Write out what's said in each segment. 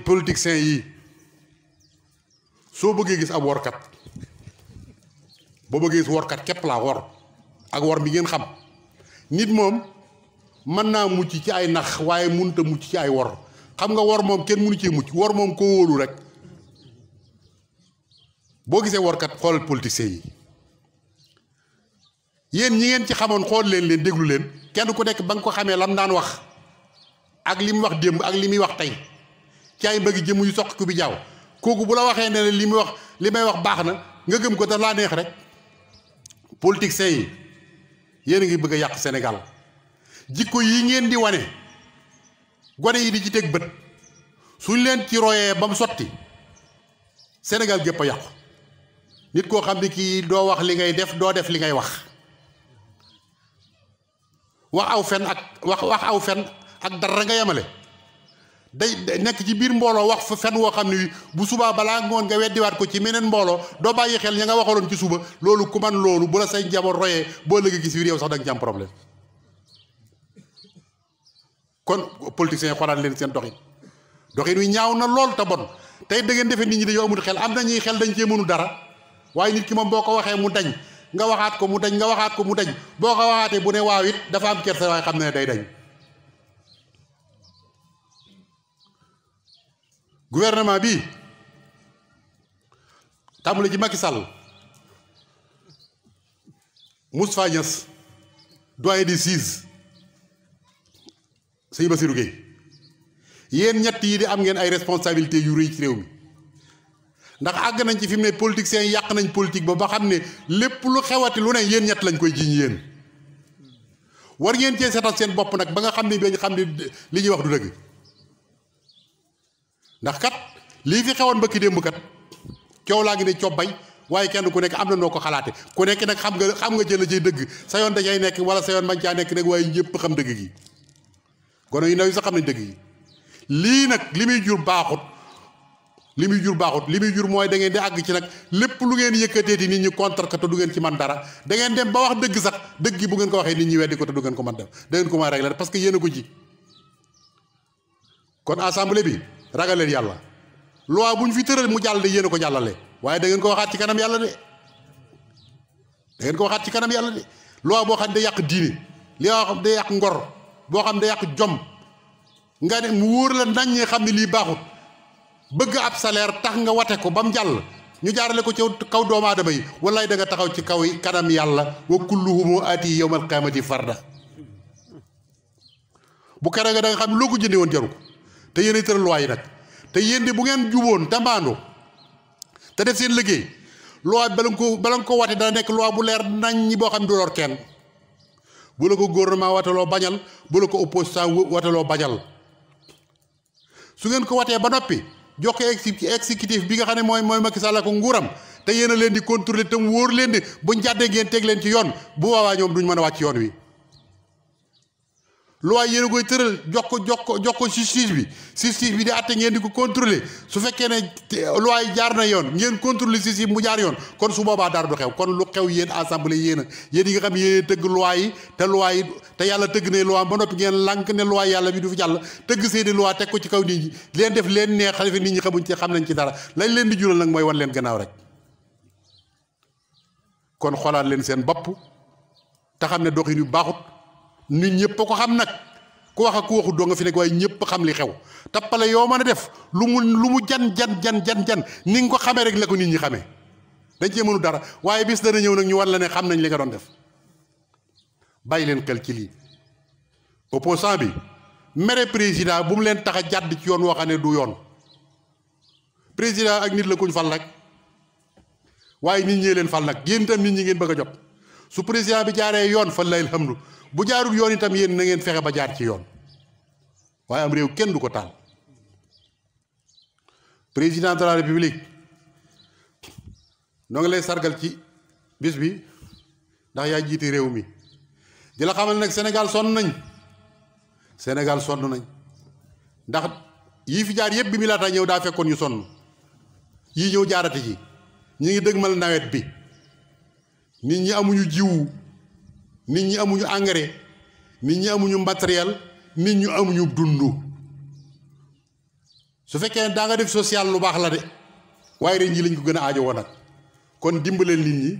politiciens yi soo bëggee gis ab workat boo bëggee gis workat képp laa wor ak wor bi ngeen xam nit moom mën naa mucc ci ay nax waaye mënut a mucc ci ay wor xam nga wor moom kenn mënu cee mucc wor moom koo wóolu rek boo gisee workat xoolal politiciens yi yéen ñi ngeen ci xamoon xool leen déglu leen kenn ku nekk ba nga ko xamee lam daan wax ak li mu wax démb ak li muy wax tey ci ay mbëgg jëm yu soq ku bi jaaw kooku bu la waxee ne li muy wax li may wax baax na nga gëm ko te laa neex rek politiciens yi yéen a ngi bëgg a yàq Sénégal jikko yi ngeen di wane gone yi di ci teg bët suñ leen ci royee ba mu sotti Sénégal gépp a yàqu nit koo xam ne kii doo wax li ngay def doo def li ngay wax aw fen ak dara nga yemale day nekk ci biir mbooloo wax fa fen woo xam ne bu subaa balaa ngoon nga weddiwaat ko ci meneen mbooloo doo bàyyi xel ña nga waxaloon ci suba loolu ku man loolu bu la say njaboot royee boo léegi gis fi réew sax da nga ci am problème kon politiciens yi xoolaat leen seen doxin wi ñaaw na lool te bon tey da ngeen defee nit ñi dañoo amul xel am na ñuy xel dañ cee mënu dara waaye nit ki moom boo ko waxee mu dañ nga waxaat ko mu dañ nga waxaat ko mu dañ boo ko waxaatee bu ne waaw it dafa am kersa waaye xam ne day dañ. gouvernement bi tàmbale ci Macky Sall Moustapha Niasse doyen des juges sëñ Bassirou Gueye yéen ñett yi di am ngeen ay responsabilités yu rëy ci réew mi ndax àgg nañ ci fi mu ne politiciens yi yàq nañ politique ba xam ne lépp lu xewati lu ne yéen ñett lañ koy jiiñ yéen war ngeen cee seetal seen bopp nag ba nga xam ne dañu xam ne li ñuy wax du dëgg ndax kat lii fi xewoon mbëkki démb kat coow laa ngi ne cobbay waaye kenn ku nekk am na noo ko xalaate ku nekk nag xam nga jëla cay dëgg sa yoon dajay nekk wala sa yoon mañ caa nekk nag waaye ñëpp xam dëgg gi gono yu ndaw yi sax xam nañ dëgg gi lii nag li muy jur baaxut li muy jur mooy da ngeen di àgg ci nag lépp lu ngeen yëkkateeti nit ñi contre ko te du ngeen ci man dara da ngeen dem ba wax dëgg sax dëgg gi bu ngeen ko waxee nit ñi weddi ko te du ngeen ko man def da ngeen ko mën a régler parce que yéen a ko ji kon assemblée bi ragal leen yàlla loi bu ñu fi tëral mu jàll de yéen a ko jàllale waaye da ngeen ko waxaat ci kanam yàlla de loi boo xam ne day yàq diine li nga xam day yàq ngor boo xam day yàq jom nga ne mu wóor la nañ xam ne lii baaxut bëgg ab salaire tax nga wate ko ba mu jàll ñu jaarale ko ci kaw doomu aadama yi wallaay da nga taxaw ci kaw kanam yàlla wa kulluhum aati yawmal qiyaamati farda bu kere nga da nga xam ne loo ko jëndee woon jaru ko te yéen a tëral loi yi nag te yéen de bu ngeen juboon te mbaandoo te def seen liggéey loi bala nga ko wate dana nekk loi bu leer nañ ñi boo xam ne du lor kenn bu la ko gouvernement wataloo bañal bu la ko opposition wataloo bañal su ngeen ko watee ba noppi jox ko exécutif bi nga xam ne mooy Macky Sall ko nguuram te yéen a leen di contrôler te mu wóor leen ne buñ jàddee ngeen teg leen ci yoon bu boobaa ñoom duñ mën a wàcc yoon wi. loi yéen a koy tëral jox ko justice bi di àtte ngeen di ko contrôler su fekkee ne loi yi jaar na yoon ngeen contrôler justice mu jaar yoon kon su boobaa dara du xew kon lu xew yéen assemblée yéen yi nga xam yéen tëgg loi yi te yàlla tëgg ne loi ba noppi ngeen lànk ne loi yàlla bi du fi jàll tëgg seeni loi teg ko ci kaw nit ñi leen def leen neex xalifa nit ñi xamuñ ci xam nañ ci dara lañ leen di jural nag mooy wan leen gannaaw rek kon xoolaat leen seen bopp te xam ne doxin yu baaxut nit ñëpp ko xam nag ku wax ak ku waxut doo nga fi nekk waaye ñëpp xam li xew tappale yoo mën a def lu mu jan ni nga ko xamee rek la ko nit ñi xamee dañ cee mënu dara waaye bis dana ñëw nag ñu war la ne xam nañ li nga doon def bàyyi leen xel ci lii opposant bi mere président bu mu leen tax a jàdd ci yoon woo xam ne du yoon président ak nit la kuñ fal rek waaye nit ñee leen fal nag yéen itam nit ñi ngeen bëgg a jot su président bi jaaree yoon fa lay alhamdu bu jaarul yoon itam yéen na ngeen fexe ba jaar ci yoon waaye am réew kenn du ko taal président de la république noo ngi lay sargal ci bis bi ndax yaa jiite réew mi di la xamal nag Sénégal sonn nañ ndax yii fi jaar yëpp bi mi laata ñëw daa fekkoon ñu sonn yii ñëw jaarati ci ñi ngi dëgmal nawet bi nit ñi amuñu jiwu nit ñi amuñu engrais nit ñi amuñu matériel nit ñi amuñu dund su fekkee ne daa nga def social lu baax la de waaye ren ji lañ ko gën a aajo woon nag kon dimbaleel nit ñi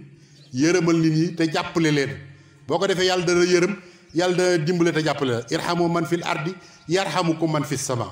yërëmal nit ñi te jàppale leen boo ko defee yàlla dana yërëm yàlla dana dimbale te jàppale la irhamu man fil ardi yarhamukum man fis sama